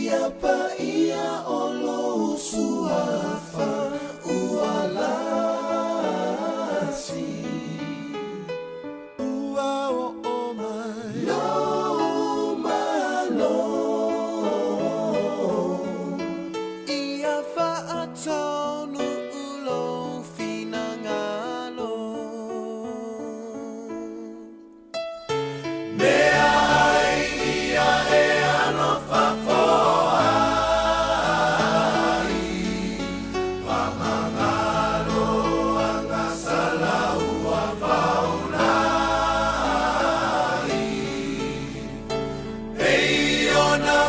Ia paia o lou suafa ua lasi. Ua oo mai lou Malo. Ia faataunuu lou finagalo. Mea ai ia e alofa foai, Faamagalo agasala ua faulai. Pei ona